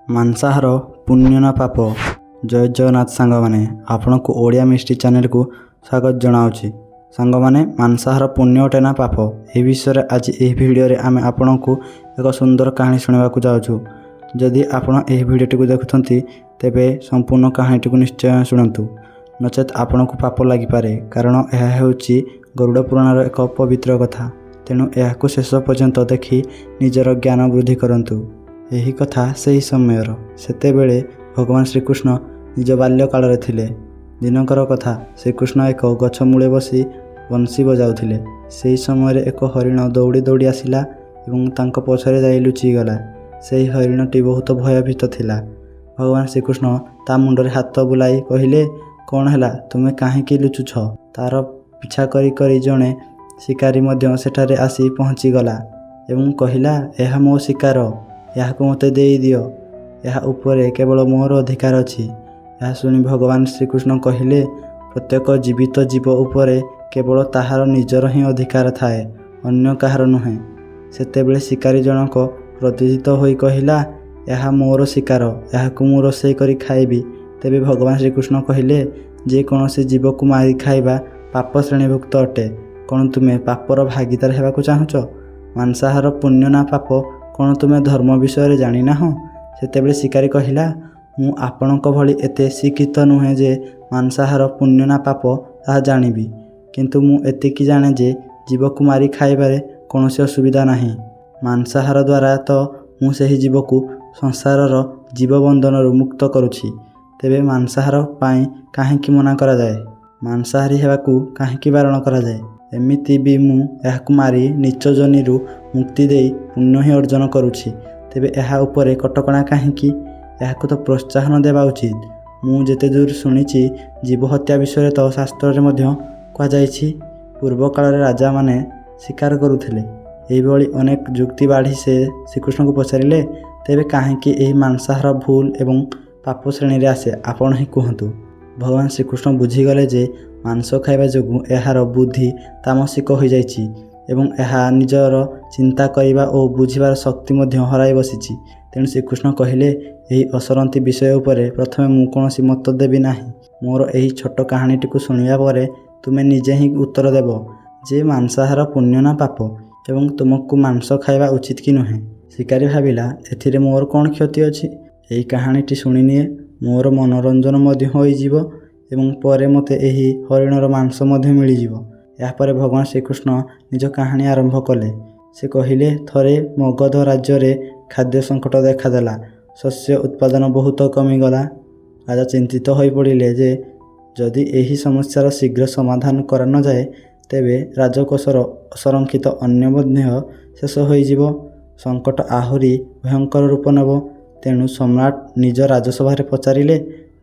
ମାଂସାହାର ପୁଣ୍ୟ ନା ପାପ? ଜୟ ଜଗନ୍ନାଥ ସାଙ୍ଗମାନେ, ଆପଣଙ୍କୁ ଓଡ଼ିଆ ମିଷ୍ଟ୍ରି ଚ୍ୟାନେଲକୁ ସ୍ୱାଗତ ଜଣାଉଛି। ସାଙ୍ଗମାନେ, ମାଂସାହାର ପୁଣ୍ୟ ଅଟେ ନା ପାପ, ଏହି ବିଷୟରେ ଆଜି ଏହି ଭିଡ଼ିଓରେ ଆମେ ଆପଣଙ୍କୁ ଏକ ସୁନ୍ଦର କାହାଣୀ ଶୁଣାଇବାକୁ ଯାଉଛୁ। ଯଦି ଆପଣ ଏହି ଭିଡ଼ିଓଟିକୁ ଦେଖୁଛନ୍ତି, ତେବେ ସମ୍ପୂର୍ଣ୍ଣ କାହାଣୀଟିକୁ ନିଶ୍ଚୟ ଶୁଣନ୍ତୁ, ନଚେତ୍ ଆପଣଙ୍କୁ ପାପ ଲାଗିପାରେ। କାରଣ ଏହା ହେଉଛି ଗରୁଡ଼ ପୁରାଣର ଏକ ପବିତ୍ର କଥା। ତେଣୁ ଏହାକୁ ଶେଷ ପର୍ଯ୍ୟନ୍ତ ଦେଖି ନିଜର ଜ୍ଞାନ ବୃଦ୍ଧି କରନ୍ତୁ। ଏହି କଥା ସେହି ସମୟର, ସେତେବେଳେ ଭଗବାନ ଶ୍ରୀକୃଷ୍ଣ ନିଜ ବାଲ୍ୟକାଳରେ ଥିଲେ। ଦିନକର କଥା, ଶ୍ରୀକୃଷ୍ଣ ଏକ ଗଛ ମୂଳେ ବସି ବଂଶୀ ବଜାଉଥିଲେ। ସେହି ସମୟରେ ଏକ ହରିଣ ଦୌଡ଼ି ଦୌଡ଼ି ଆସିଲା ଏବଂ ତାଙ୍କ ପଛରେ ଯାଇ ଲୁଚିଗଲା। ସେହି ହରିଣଟି ବହୁତ ଭୟଭୀତ ଥିଲା। ଭଗବାନ ଶ୍ରୀକୃଷ୍ଣ ତା ମୁଣ୍ଡରେ ହାତ ବୁଲାଇ କହିଲେ, "କ'ଣ ହେଲା, ତୁମେ କାହିଁକି ଲୁଚୁଛ?" ତାର ପିଛା କରି କରି ଜଣେ ଶିକାରୀ ମଧ୍ୟ ସେଠାରେ ଆସି ପହଞ୍ଚିଗଲା ଏବଂ କହିଲା, "ଏହା ମୋ ଶିକାର, ଏହାକୁ ମୋତେ ଦେଇଦିଅ। ଏହା ଉପରେ କେବଳ ମୋର ଅଧିକାର ଅଛି।" ଏହା ଶୁଣି ଭଗବାନ ଶ୍ରୀକୃଷ୍ଣ କହିଲେ, "ପ୍ରତ୍ୟେକ ଜୀବିତ ଜୀବ ଉପରେ କେବଳ ତାହାର ନିଜର ହିଁ ଅଧିକାର ଥାଏ, ଅନ୍ୟ କାହାର ନୁହେଁ।" ସେତେବେଳେ ଶିକାରୀ ଜଣକ କ୍ରୋଧିତ ହୋଇ କହିଲା, "ଏହା ମୋର ଶିକାର, ଏହାକୁ ମୁଁ ରୋଷେଇ କରି ଖାଇବି।" ତେବେ ଭଗବାନ ଶ୍ରୀକୃଷ୍ଣ କହିଲେ, "ଯେ କୌଣସି ଜୀବକୁ ମାରି ଖାଇବା ପାପ ଶ୍ରେଣୀଭୁକ୍ତ ଅଟେ। କ'ଣ ତୁମେ ପାପର ଭାଗୀଦାର ହେବାକୁ ଚାହୁଁଛ? ମାଂସାହାର ପୁଣ୍ୟ ନା ପାପ, କ'ଣ ତୁମେ ଧର୍ମ ବିଷୟରେ ଜାଣିନାହଁ?" ସେତେବେଳେ ଶିକାରୀ କହିଲା, "ମୁଁ ଆପଣଙ୍କ ଭଳି ଏତେ ଶିକ୍ଷିତ ନୁହେଁ ଯେ ମାଂସାହାର ପୁଣ୍ୟ ନା ପାପ ତାହା ଜାଣିବି। କିନ୍ତୁ ମୁଁ ଏତିକି ଜାଣେ ଯେ ଜୀବକୁ ମାରି ଖାଇବାରେ କୌଣସି ଅସୁବିଧା ନାହିଁ। ମାଂସାହାର ଦ୍ୱାରା ତ ମୁଁ ସେହି ଜୀବକୁ ସଂସାରର ଜୀବବନ୍ଧନରୁ ମୁକ୍ତ କରୁଛି। ତେବେ ମାଂସାହାର ପାଇଁ କାହିଁକି ମନା କରାଯାଏ? ମାଂସାହାରୀ ହେବାକୁ କାହିଁକି ବାରଣ କରାଯାଏ? ଏମିତି ବି ମୁଁ ଏହାକୁ ମାରି ନୀଚ ଯୋନିରୁ ମୁକ୍ତି ଦେଇ ପୁଣ୍ୟ ହିଁ ଅର୍ଜନ କରୁଛି। ତେବେ ଏହା ଉପରେ କଟକଣା କାହିଁକି? ଏହାକୁ ତ ପ୍ରୋତ୍ସାହନ ଦେବା ଉଚିତ। ମୁଁ ଯେତେଦୂର ଶୁଣିଛି, ଜୀବ ହତ୍ୟା ବିଷୟରେ ତ ଶାସ୍ତ୍ରରେ ମଧ୍ୟ କୁହାଯାଇଛି। ପୂର୍ବ କାଳରେ ରାଜାମାନେ ଶିକାର କରୁଥିଲେ।" ଏହିଭଳି ଅନେକ ଯୁକ୍ତି ବାଢ଼ି ସେ ଶ୍ରୀକୃଷ୍ଣଙ୍କୁ ପଚାରିଲେ, "ତେବେ କାହିଁକି ଏହି ମାଂସାହାର ଭୁଲ ଏବଂ ପାପ ଶ୍ରେଣୀରେ ଆସେ, ଆପଣ ହିଁ କୁହନ୍ତୁ।" ଭଗବାନ ଶ୍ରୀକୃଷ୍ଣ ବୁଝିଗଲେ ଯେ ମାଂସ ଖାଇବା ଯୋଗୁଁ ଏହାର ବୁଦ୍ଧି ତାମସିକ ହୋଇଯାଇଛି ଏବଂ ଏହା ନିଜର ଚିନ୍ତା କରିବା ଓ ବୁଝିବାର ଶକ୍ତି ମଧ୍ୟ ହରାଇ ବସିଛି। ତେଣୁ ଶ୍ରୀକୃଷ୍ଣ କହିଲେ, "ଏହି ଅସରନ୍ତି ବିଷୟ ଉପରେ ପ୍ରଥମେ ମୁଁ କୌଣସି ମତ ଦେବି ନାହିଁ। ମୋର ଏହି ଛୋଟ କାହାଣୀଟିକୁ ଶୁଣିବା ପରେ ତୁମେ ନିଜେ ହିଁ ଉତ୍ତର ଦେବ ଯେ ମାଂସାହାର ପୁଣ୍ୟ ନା ପାପ ଏବଂ ତୁମକୁ ମାଂସ ଖାଇବା ଉଚିତ କି ନୁହେଁ।" ଶିକାରୀ ଭାବିଲା, ଏଥିରେ ମୋର କ'ଣ କ୍ଷତି ଅଛି? ଏହି କାହାଣୀଟି ଶୁଣିନିଏ, ମୋର ମନୋରଞ୍ଜନ ମଧ୍ୟ ହୋଇଯିବ ଏବଂ ପରେ ମୋତେ ଏହି ହରିଣର ମାଂସ ମଧ୍ୟ ମିଳିଯିବ। ଏହାପରେ ଭଗବାନ ଶ୍ରୀକୃଷ୍ଣ ନିଜ କାହାଣୀ ଆରମ୍ଭ କଲେ। ସେ କହିଲେ, ଥରେ ମଗଧ ରାଜ୍ୟରେ ଖାଦ୍ୟ ସଙ୍କଟ ଦେଖାଦେଲା। ଶସ୍ୟ ଉତ୍ପାଦନ ବହୁତ କମିଗଲା। ରାଜା ଚିନ୍ତିତ ହୋଇପଡ଼ିଲେ ଯେ ଯଦି ଏହି ସମସ୍ୟାର ଶୀଘ୍ର ସମାଧାନ କରାନଯାଏ, ତେବେ ରାଜକୋଷର ଅସଂରକ୍ଷିତ ଅନ୍ନ ମଧ୍ୟ ଶେଷ ହୋଇଯିବ। ସଙ୍କଟ ଆହୁରି ଭୟଙ୍କର ରୂପ ନେବ। ତେଣୁ ସମ୍ରାଟ ନିଜ ରାଜସଭାରେ ପଚାରିଲେ,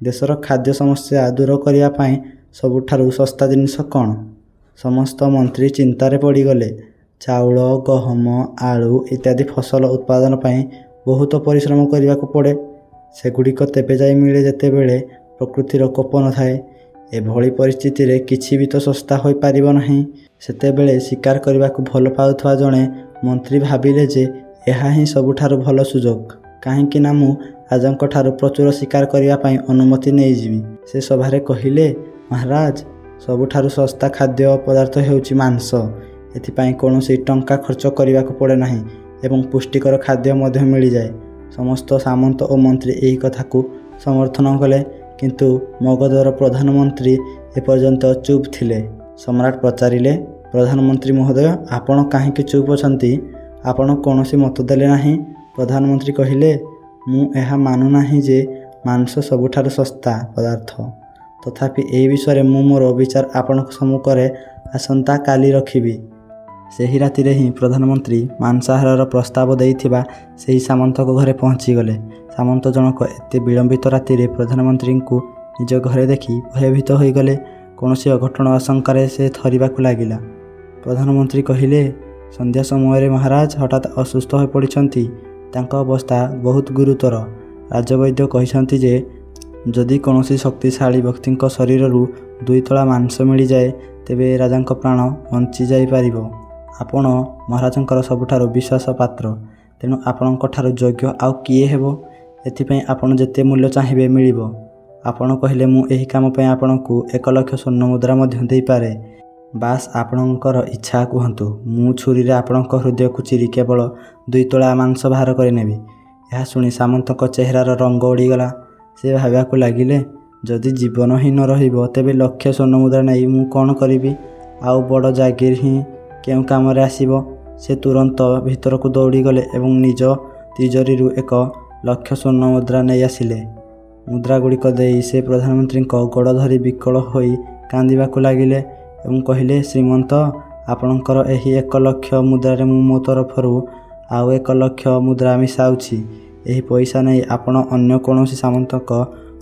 ଦେଶର ଖାଦ୍ୟ ସମସ୍ୟା ଦୂର କରିବା ପାଇଁ ସବୁଠାରୁ ଶସ୍ତା ଜିନିଷ କ'ଣ? ସମସ୍ତ ମନ୍ତ୍ରୀ ଚିନ୍ତାରେ ପଡ଼ିଗଲେ। ଚାଉଳ, ଗହମ, ଆଳୁ ଇତ୍ୟାଦି ଫସଲ ଉତ୍ପାଦନ ପାଇଁ ବହୁତ ପରିଶ୍ରମ କରିବାକୁ ପଡ଼େ। ସେଗୁଡ଼ିକ ତେବେ ଯାଇ ମିଳେ, ଯେତେବେଳେ ପ୍ରକୃତିର କୋପ ନଥାଏ। ଏଭଳି ପରିସ୍ଥିତିରେ କିଛି ବି ତ ଶସ୍ତା ହୋଇପାରିବ ନାହିଁ। ସେତେବେଳେ ଶିକାର କରିବାକୁ ଭଲ ପାଉଥିବା ଜଣେ ମନ୍ତ୍ରୀ ଭାବିଲେ ଯେ ଏହା ହିଁ ସବୁଠାରୁ ଭଲ ସୁଯୋଗ, କାହିଁକି ନା ମୁଁ ରାଜାଙ୍କଠାରୁ ପ୍ରଚୁର ଶିକାର କରିବା ପାଇଁ ଅନୁମତି ନେଇଯିବି। ସେ ସଭାରେ କହିଲେ, "ମହାରାଜ, ସବୁଠାରୁ ଶସ୍ତା ଖାଦ୍ୟ ପଦାର୍ଥ ହେଉଛି ମାଂସ। ଏଥିପାଇଁ କୌଣସି ଟଙ୍କା ଖର୍ଚ୍ଚ କରିବାକୁ ପଡ଼େ ନାହିଁ ଏବଂ ପୁଷ୍ଟିକର ଖାଦ୍ୟ ମଧ୍ୟ ମିଳିଯାଏ।" ସମସ୍ତ ସାମନ୍ତ ଓ ମନ୍ତ୍ରୀ ଏହି କଥାକୁ ସମର୍ଥନ କଲେ, କିନ୍ତୁ ମଗଧର ପ୍ରଧାନମନ୍ତ୍ରୀ ଏପର୍ଯ୍ୟନ୍ତ ଚୁପ୍ ଥିଲେ। ସମ୍ରାଟ ପଚାରିଲେ, "ପ୍ରଧାନମନ୍ତ୍ରୀ ମହୋଦୟ, ଆପଣ କାହିଁକି ଚୁପ୍ ଅଛନ୍ତି? ଆପଣ କୌଣସି ମତ ଦେଲେ ନାହିଁ?" ପ୍ରଧାନମନ୍ତ୍ରୀ କହିଲେ, "ମୁଁ ଏହା ମାନୁନାହିଁ ଯେ ମାଂସ ସବୁଠାରୁ ଶସ୍ତା ପଦାର୍ଥ। ତଥାପି ଏହି ବିଷୟରେ ମୁଁ ମୋର ବିଚାର ଆପଣଙ୍କ ସମ୍ମୁଖରେ ଆସନ୍ତା କାଲି ରଖିବି।" ସେହି ରାତିରେ ହିଁ ପ୍ରଧାନମନ୍ତ୍ରୀ ମାଂସାହାରର ପ୍ରସ୍ତାବ ଦେଇଥିବା ସେହି ସାମନ୍ତଙ୍କ ଘରେ ପହଞ୍ଚିଗଲେ। ସାମନ୍ତ ଜଣକ ଏତେ ବିଳମ୍ବିତ ରାତିରେ ପ୍ରଧାନମନ୍ତ୍ରୀଙ୍କୁ ନିଜ ଘରେ ଦେଖି ଭୟଭୀତ ହୋଇଗଲେ। କୌଣସି ଅଘଟଣ ଆଶଙ୍କାରେ ସେ ଥରିବାକୁ ଲାଗିଲା। ପ୍ରଧାନମନ୍ତ୍ରୀ କହିଲେ, "ସନ୍ଧ୍ୟା ସମୟରେ ମହାରାଜ ହଠାତ୍ ଅସୁସ୍ଥ ହୋଇପଡ଼ିଛନ୍ତି। ତାଙ୍କ ଅବସ୍ଥା ବହୁତ ଗୁରୁତର। ରାଜବୈଦ୍ୟ କହିଛନ୍ତି ଯେ ଯଦି କୌଣସି ଶକ୍ତିଶାଳୀ ବ୍ୟକ୍ତିଙ୍କ ଶରୀରରୁ 2 ତୋଳା ମାଂସ ମିଳିଯାଏ, ତେବେ ରାଜାଙ୍କ ପ୍ରାଣ ବଞ୍ଚିଯାଇପାରିବ। ଆପଣ ମହାରାଜଙ୍କର ସବୁଠାରୁ ବିଶ୍ୱାସପାତ୍ର। ତେଣୁ ଆପଣଙ୍କଠାରୁ ଯୋଗ୍ୟ ଆଉ କିଏ ହେବ?" ଏଥିପାଇଁ ଆପଣ ଯେତେ ମୂଲ୍ୟ ଚାହିଁବେ ମିଳିବ। ଆପଣ କହିଲେ ମୁଁ ଏହି କାମ ପାଇଁ ଆପଣଙ୍କୁ 1 ଲକ୍ଷ ସ୍ୱର୍ଣ୍ଣମୁଦ୍ରା ମଧ୍ୟ ଦେଇପାରେ। ବାସ୍, ଆପଣଙ୍କର ଇଚ୍ଛା କୁହନ୍ତୁ। ମୁଁ ଛୁରୀରେ ଆପଣଙ୍କ ହୃଦୟକୁ ଚିରି କେବଳ 2 ତୋଳା ମାଂସ ବାହାର କରିନେବି। ଏହା ଶୁଣି ସାମନ୍ତଙ୍କ ଚେହେରାର ରଙ୍ଗ ଉଡ଼ିଗଲା। ସେ ଭାବିବାକୁ ଲାଗିଲେ, ଯଦି ଜୀବନ ହିଁ ନ ରହିବ ତେବେ ଲକ୍ଷେ ସ୍ୱର୍ଣ୍ଣମୁଦ୍ରା ନେଇ ମୁଁ କ'ଣ କରିବି? ଆଉ ବଡ଼ ଜାଗିର ହିଁ କେଉଁ କାମରେ ଆସିବ? ସେ ତୁରନ୍ତ ଭିତରକୁ ଦୌଡ଼ିଗଲେ ଏବଂ ନିଜ ତିଜୋରିରୁ 1 ଲକ୍ଷ ସ୍ୱର୍ଣ୍ଣମୁଦ୍ରା ନେଇ ଆସିଲେ। ମୁଦ୍ରାଗୁଡ଼ିକ ଦେଇ ସେ ପ୍ରଧାନମନ୍ତ୍ରୀଙ୍କ ଗୋଡ଼ ଧରି ବିକଳ ହୋଇ କାନ୍ଦିବାକୁ ଲାଗିଲେ ଏବଂ କହିଲେ, ଶ୍ରୀମନ୍ତ, ଆପଣଙ୍କର ଏହି 1 ଲକ୍ଷ ମୁଦ୍ରାରେ ମୁଁ ମୋ ତରଫରୁ ଆଉ 1 ଲକ୍ଷ ମୁଦ୍ରା ମିଶାଉଛି। ଏହି ପଇସା ନେଇ ଆପଣ ଅନ୍ୟ କୌଣସି ସାମନ୍ତଙ୍କ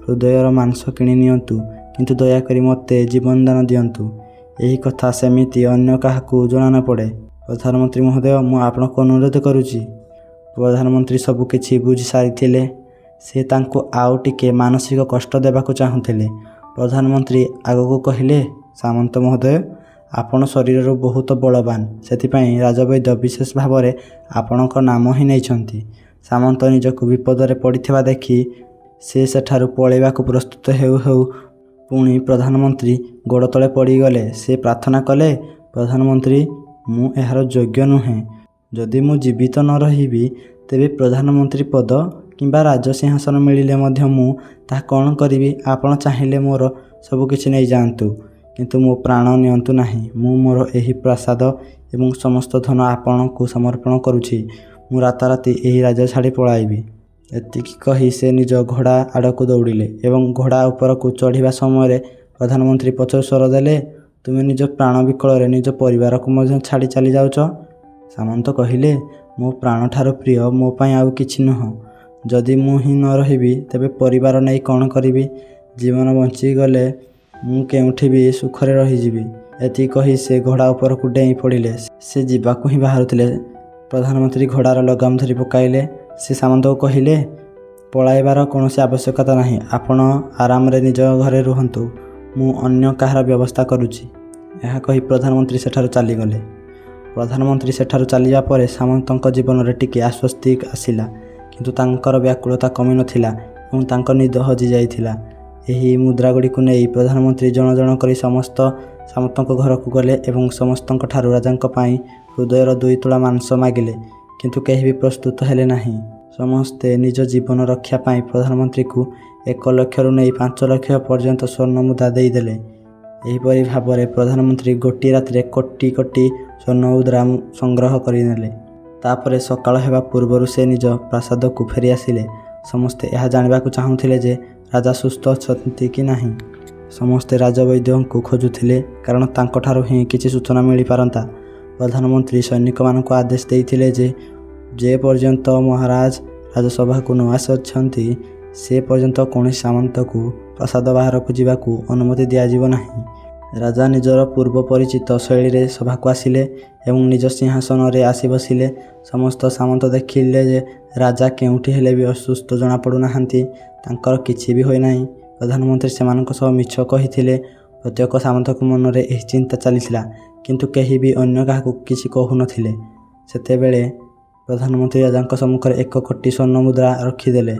ହୃଦୟର ମାଂସ କିଣି ନିଅନ୍ତୁ, କିନ୍ତୁ ଦୟାକରି ମୋତେ ଜୀବନଦାନ ଦିଅନ୍ତୁ। ଏହି କଥା ସେମିତି ଅନ୍ୟ କାହାକୁ ଜଣା ନ ପଡ଼େ। ପ୍ରଧାନମନ୍ତ୍ରୀ ମହୋଦୟ, ମୁଁ ଆପଣଙ୍କୁ ଅନୁରୋଧ କରୁଛି। ପ୍ରଧାନମନ୍ତ୍ରୀ ସବୁ କିଛି ବୁଝି ସାରିଥିଲେ। ସେ ତାଙ୍କୁ ଆଉ ଟିକେ ମାନସିକ କଷ୍ଟ ଦେବାକୁ ଚାହୁଁଥିଲେ। ପ୍ରଧାନମନ୍ତ୍ରୀ ଆଗକୁ କହିଲେ, ସାମନ୍ତ ମହୋଦୟ, ଆପଣ ଶରୀରରୁ ବହୁତ ବଳବାନ। ସେଥିପାଇଁ ରାଜବୈଦ୍ୟ ବିଶେଷ ଭାବରେ ଆପଣଙ୍କ ନାମ ହିଁ ନେଇଛନ୍ତି। ସାମନ୍ତ ନିଜକୁ ବିପଦରେ ପଡ଼ିଥିବା ଦେଖି ସେ ସେଠାରୁ ପଳାଇବାକୁ ପ୍ରସ୍ତୁତ ହେଉ ହେଉ ପୁଣି ପ୍ରଧାନମନ୍ତ୍ରୀ ଗୋଡ଼ ତଳେ ପଡ଼ିଗଲେ। ସେ ପ୍ରାର୍ଥନା କଲେ, ପ୍ରଧାନମନ୍ତ୍ରୀ, ମୁଁ ଏହାର ଯୋଗ୍ୟ ନୁହେଁ। ଯଦି ମୁଁ ଜୀବିତ ନ ରହିବି, ତେବେ ପ୍ରଧାନମନ୍ତ୍ରୀ ପଦ କିମ୍ବା ରାଜସିଂହାସନ ମିଳିଲେ ମଧ୍ୟ ମୁଁ ତାହା କ'ଣ କରିବି? ଆପଣ ଚାହିଁଲେ ମୋର ସବୁକିଛି ନେଇଯାଆନ୍ତୁ, କିନ୍ତୁ ମୋ ପ୍ରାଣ ନିଅନ୍ତୁ ନାହିଁ। ମୁଁ ମୋର ଏହି ପ୍ରାସାଦ ଏବଂ ସମସ୍ତ ଧନ ଆପଣଙ୍କୁ ସମର୍ପଣ କରୁଛି। ମୁଁ ରାତାରାତି ଏହି ରାଜ୍ୟ ଛାଡ଼ି ପଳାଇବି। ଏତିକି କହି ସେ ନିଜ ଘୋଡ଼ା ଆଡ଼କୁ ଦୌଡ଼ିଲେ ଏବଂ ଘୋଡ଼ା ଉପରକୁ ଚଢ଼ିବା ସମୟରେ ପ୍ରଧାନମନ୍ତ୍ରୀ ପଛରୁ ସ୍ୱର ଦେଲେ, ତୁମେ ନିଜ ପ୍ରାଣ ବିକଳରେ ନିଜ ପରିବାରକୁ ମଧ୍ୟ ଛାଡ଼ି ଚାଲିଯାଉଛ? ସାମନ୍ତ କହିଲେ, ମୋ ପ୍ରାଣଠାରୁ ପ୍ରିୟ ମୋ ପାଇଁ ଆଉ କିଛି ନୁହଁ। ଯଦି ମୁଁ ହିଁ ନ ରହିବି, ତେବେ ପରିବାର ନେଇ କ'ଣ କରିବି? ଜୀବନ ବଞ୍ଚିଗଲେ ମୁଁ କେଉଁଠି ବି ସୁଖରେ ରହିଯିବି। ଏତିକି କହି ସେ ଘୋଡ଼ା ଉପରକୁ ଡେଇଁ ପଡ଼ିଲେ। ସେ ଯିବାକୁ ହିଁ ବାହାରୁଥିଲେ, ପ୍ରଧାନମନ୍ତ୍ରୀ ଘୋଡ଼ାର ଲଗାମ ଧରି ପକାଇଲେ। ସେ ସାମନ୍ତଙ୍କୁ କହିଲେ, ପଳାଇବାର କୌଣସି ଆବଶ୍ୟକତା ନାହିଁ। ଆପଣ ଆରାମରେ ନିଜ ଘରେ ରୁହନ୍ତୁ। ମୁଁ ଅନ୍ୟ କାହାର ବ୍ୟବସ୍ଥା କରୁଛି। ଏହା କହି ପ୍ରଧାନମନ୍ତ୍ରୀ ସେଠାରୁ ଚାଲିଗଲେ। ପ୍ରଧାନମନ୍ତ୍ରୀ ସେଠାରୁ ଚାଲିଯିବା ପରେ ସାମନ୍ତଙ୍କ ଜୀବନରେ ଟିକେ ଆଶ୍ୱସ୍ତି ଆସିଲା, କିନ୍ତୁ ତାଙ୍କର ବ୍ୟାକୁଳତା କମିନଥିଲା ଏବଂ ତାଙ୍କ ନିଦ ହଜିଯାଇଥିଲା। ଏହି ମୁଦ୍ରାଗୁଡ଼ିକୁ ନେଇ ପ୍ରଧାନମନ୍ତ୍ରୀ ଜଣ ଜଣ କରି ସମସ୍ତ ସାମନ୍ତଙ୍କ ଘରକୁ ଗଲେ ଏବଂ ସମସ୍ତଙ୍କଠାରୁ ରାଜାଙ୍କ ପାଇଁ ହୃଦୟର 2 ତୋଳା ମାଂସ ମାଗିଲେ, କିନ୍ତୁ କେହି ବି ପ୍ରସ୍ତୁତ ହେଲେ ନାହିଁ। ସମସ୍ତେ ନିଜ ଜୀବନ ରକ୍ଷା ପାଇଁ ପ୍ରଧାନମନ୍ତ୍ରୀଙ୍କୁ 1 ଲକ୍ଷରୁ ନେଇ 5 ଲକ୍ଷ ପର୍ଯ୍ୟନ୍ତ ସ୍ୱର୍ଣ୍ଣମୁଦ୍ରା ଦେଇଦେଲେ। ଏହିପରି ଭାବରେ ପ୍ରଧାନମନ୍ତ୍ରୀ ଗୋଟିଏ ରାତିରେ କୋଟି କୋଟି ସ୍ୱର୍ଣ୍ଣମୁଦ୍ରା ସଂଗ୍ରହ କରିନେଲେ। ତାପରେ ସକାଳ ହେବା ପୂର୍ବରୁ ସେ ନିଜ ପ୍ରାସାଦକୁ ଫେରିଆସିଲେ। ସମସ୍ତେ ଏହା ଜାଣିବାକୁ ଚାହୁଁଥିଲେ ଯେ ରାଜା ସୁସ୍ଥ ଅଛନ୍ତି କି ନାହିଁ। ସମସ୍ତେ ରାଜବୈଦ୍ୟଙ୍କୁ ଖୋଜୁଥିଲେ, କାରଣ ତାଙ୍କଠାରୁ ହିଁ କିଛି ସୂଚନା ମିଳିପାରନ୍ତା। ପ୍ରଧାନମନ୍ତ୍ରୀ ସୈନିକମାନଙ୍କୁ ଆଦେଶ ଦେଇଥିଲେ ଯେ ଯେ ପର୍ଯ୍ୟନ୍ତ ମହାରାଜ ରାଜସଭାକୁ ନ ଆସିଛନ୍ତି, ସେ ପର୍ଯ୍ୟନ୍ତ କୌଣସି ସାମନ୍ତକୁ ପ୍ରାସାଦ ବାହାରକୁ ଯିବାକୁ ଅନୁମତି ଦିଆଯିବ ନାହିଁ। ରାଜା ନିଜର ପୂର୍ବ ପରିଚିତ ଶୈଳୀରେ ସଭାକୁ ଆସିଲେ ଏବଂ ନିଜ ସିଂହାସନରେ ଆସି ବସିଲେ। ସମସ୍ତ ସାମନ୍ତ ଦେଖିଲେ ଯେ ରାଜା କେଉଁଠି ହେଲେ ବି ଅସୁସ୍ଥ ଜଣାପଡ଼ୁନାହାନ୍ତି। ତାଙ୍କର କିଛି ବି ହୋଇନାହିଁ। ପ୍ରଧାନମନ୍ତ୍ରୀ ସେମାନଙ୍କ ସହ ମିଛ କହିଥିଲେ। ପ୍ରତ୍ୟେକ ସାମନ୍ତଙ୍କ ମନରେ ଏହି ଚିନ୍ତା ଚାଲିଥିଲା, କିନ୍ତୁ କେହି ବି ଅନ୍ୟ କାହାକୁ କିଛି କହୁନଥିଲେ। ସେତେବେଳେ ପ୍ରଧାନମନ୍ତ୍ରୀ ରାଜାଙ୍କ ସମ୍ମୁଖରେ 1 କୋଟି ସ୍ୱର୍ଣ୍ଣମୁଦ୍ରା ରଖିଦେଲେ।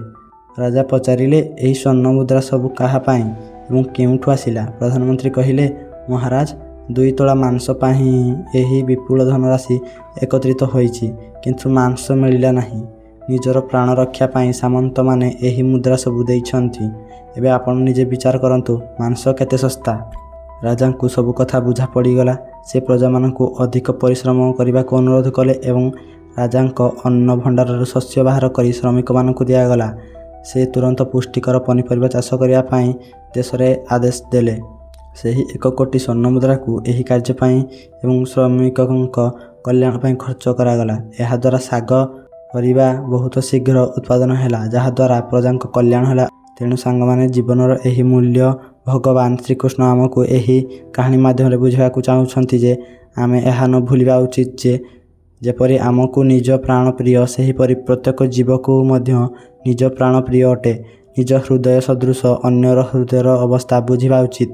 ରାଜା ପଚାରିଲେ, ଏହି ସ୍ୱର୍ଣ୍ଣମୁଦ୍ରା ସବୁ କାହା ପାଇଁ ଏବଂ କେଉଁଠୁ ଆସିଲା? ପ୍ରଧାନମନ୍ତ୍ରୀ କହିଲେ, ମହାରାଜ, 2 ତୋଳା ମାଂସ ପାଇଁ ହିଁ ଏହି ବିପୁଳ ଧନରାଶି ଏକତ୍ରିତ ହୋଇଛି, କିନ୍ତୁ ମାଂସ ମିଳିଲା ନାହିଁ। ନିଜର ପ୍ରାଣ ରକ୍ଷା ପାଇଁ ସାମନ୍ତମାନେ ଏହି ମୁଦ୍ରା ସବୁ ଦେଇଛନ୍ତି। ଏବେ ଆପଣ ନିଜେ ବିଚାର କରନ୍ତୁ, ମାଂସ କେତେ ଶସ୍ତା। ରାଜାଙ୍କୁ ସବୁ କଥା ବୁଝା ପଡ଼ିଗଲା। ସେ ପ୍ରଜାମାନଙ୍କୁ ଅଧିକ ପରିଶ୍ରମ କରିବାକୁ ଅନୁରୋଧ କଲେ ଏବଂ ରାଜାଙ୍କ ଅନ୍ନ ଭଣ୍ଡାରରୁ ଶସ୍ୟ ବାହାର କରି ଶ୍ରମିକମାନଙ୍କୁ ଦିଆଗଲା। ସେ ତୁରନ୍ତ ପୁଷ୍ଟିକର ପନିପରିବା ଚାଷ କରିବା ପାଇଁ ଦେଶରେ ଆଦେଶ ଦେଲେ। ସେହି 1 କୋଟି ସ୍ୱର୍ଣ୍ଣମୁଦ୍ରାକୁ ଏହି କାର୍ଯ୍ୟ ପାଇଁ ଏବଂ ଶ୍ରମିକଙ୍କ କଲ୍ୟାଣ ପାଇଁ ଖର୍ଚ୍ଚ କରାଗଲା। ଏହାଦ୍ୱାରା ଶାଗ ପରିବା ବହୁତ ଶୀଘ୍ର ଉତ୍ପାଦନ ହେଲା, ଯାହାଦ୍ୱାରା ପ୍ରଜାଙ୍କ କଲ୍ୟାଣ ହେଲା। ତେଣୁ ସାଙ୍ଗମାନେ, ଜୀବନର ଏହି ମୂଲ୍ୟ ଭଗବାନ ଶ୍ରୀକୃଷ୍ଣ ଆମକୁ ଏହି କାହାଣୀ ମାଧ୍ୟମରେ ବୁଝାଇବାକୁ ଚାହୁଁଛନ୍ତି ଯେ ଆମେ ଏହା ନ ଭୁଲିବା ଉଚିତ ଯେ ଯେପରି ଆମକୁ ନିଜ ପ୍ରାଣ ପ୍ରିୟ, ସେହିପରି ପ୍ରତ୍ୟେକ ଜୀବକୁ ମଧ୍ୟ ନିଜ ପ୍ରାଣ ପ୍ରିୟ ଅଟେ। ନିଜ ହୃଦୟ ସଦୃଶ ଅନ୍ୟର ହୃଦୟର ଅବସ୍ଥା ବୁଝିବା ଉଚିତ।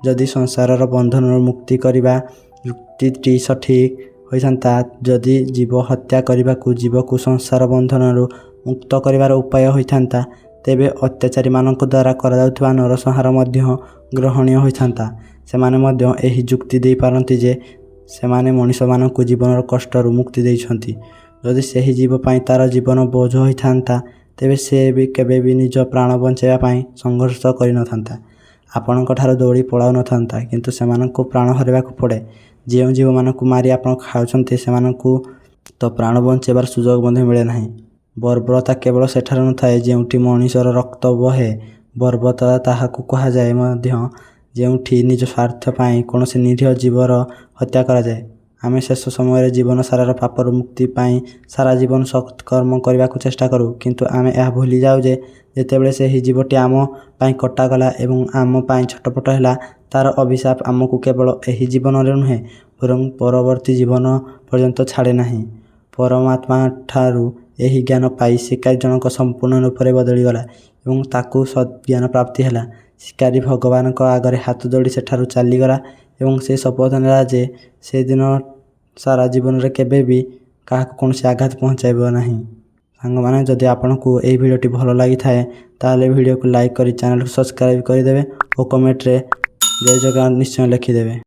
ଯଦି ସଂସାରର ବନ୍ଧନରୁ ମୁକ୍ତି କରିବା ଯୁକ୍ତିଟି ସଠିକ୍ ହୋଇଥାନ୍ତା, ଯଦି ଜୀବ ହତ୍ୟା କରିବାକୁ ଜୀବକୁ ସଂସାର ବନ୍ଧନରୁ ମୁକ୍ତ କରିବାର ଉପାୟ ହୋଇଥାନ୍ତା, ତେବେ ଅତ୍ୟାଚାରୀମାନଙ୍କ ଦ୍ୱାରା କରାଯାଉଥିବା ନରସଂହାର ମଧ୍ୟ ଗ୍ରହଣୀୟ ହୋଇଥାନ୍ତା। ସେମାନେ ମଧ୍ୟ ଏହି ଯୁକ୍ତି ଦେଇପାରନ୍ତି ଯେ ସେମାନେ ମଣିଷମାନଙ୍କୁ ଜୀବନର କଷ୍ଟରୁ ମୁକ୍ତି ଦେଇଛନ୍ତି। ଯଦି ସେହି ଜୀବ ପାଇଁ ତା'ର ଜୀବନ ବୋଝ ହୋଇଥାନ୍ତା, ତେବେ ସେ କେବେ ବି ନିଜ ପ୍ରାଣ ବଞ୍ଚାଇବା ପାଇଁ ସଂଘର୍ଷ କରିନଥାନ୍ତା, ଆପଣଙ୍କଠାରୁ ଦୌଡ଼ି ପଳାଉନଥାନ୍ତା। କିନ୍ତୁ ସେମାନଙ୍କୁ ପ୍ରାଣ ହରାଇବାକୁ ପଡ଼େ। ଯେଉଁ ଜୀବମାନଙ୍କୁ ମାରି ଆପଣ ଖାଉଛନ୍ତି, ସେମାନଙ୍କୁ ତ ପ୍ରାଣ ବଞ୍ଚାଇବାର ସୁଯୋଗ ମଧ୍ୟ ମିଳେ ନାହିଁ। ବର୍ବରତା କେବଳ ସେଠାରେ ନଥାଏ ଯେଉଁଠି ମଣିଷର ରକ୍ତ ବହେ। ବର୍ବରତା ତାହାକୁ କୁହାଯାଏ ମଧ୍ୟ ଯେଉଁଠି ନିଜ ସ୍ୱାର୍ଥ ପାଇଁ କୌଣସି ନିରୀହ ଜୀବର ହତ୍ୟା କରାଯାଏ। ଆମେ ଶେଷ ସମୟରେ ଜୀବନସାରାର ପାପରୁ ମୁକ୍ତି ପାଇଁ ସାରା ଜୀବନ ସତ୍କର୍ମ କରିବାକୁ ଚେଷ୍ଟା କରୁ, କିନ୍ତୁ ଆମେ ଏହା ଭୁଲିଯାଉ ଯେ ଯେତେବେଳେ ସେହି ଜୀବଟି ଆମ ପାଇଁ କଟାଗଲା ଏବଂ ଆମ ପାଇଁ ଛଟପଟ ହେଲା, ତା'ର ଅଭିଶାପ ଆମକୁ କେବଳ ଏହି ଜୀବନରେ ନୁହେଁ, ବରଂ ପରବର୍ତ୍ତୀ ଜୀବନ ପର୍ଯ୍ୟନ୍ତ ଛାଡ଼େ ନାହିଁ। ପରମାତ୍ମାଙ୍କଠାରୁ ଏହି ଜ୍ଞାନ ପାଇ ଶିକାରୀ ଜଣକ ସମ୍ପୂର୍ଣ୍ଣ ରୂପରେ ବଦଳିଗଲା ଏବଂ ତାକୁ ସଦ୍ଜ୍ଞାନ ପ୍ରାପ୍ତି ହେଲା। ଶିକାରୀ ଭଗବାନଙ୍କ ଆଗରେ ହାତ ଯୋଡ଼ି ସେଠାରୁ ଚାଲିଗଲା ଏବଂ ସେ ଶପଥ ନେଲା ଯେ ସେ ସାରା ଜୀବନରେ କେବେ ବି କାହାକୁ କୌଣସି ଆଘାତ ପହଞ୍ଚାଇବ ନାହିଁ। ସାଙ୍ଗମାନେ, ଯଦି ଆପଣଙ୍କୁ ଏହି ଭିଡ଼ିଓଟି ଭଲ ଲାଗିଥାଏ, ତାହେଲେ ଭିଡ଼ିଓକୁ ଲାଇକ୍ କରି ଚ୍ୟାନେଲକୁ ସବସ୍କ୍ରାଇବ୍ କରିଦେବେ ଓ କମେଣ୍ଟରେ ଜୟ ଜଗନ୍ନାଥ ନିଶ୍ଚୟ ଲେଖିଦେବେ।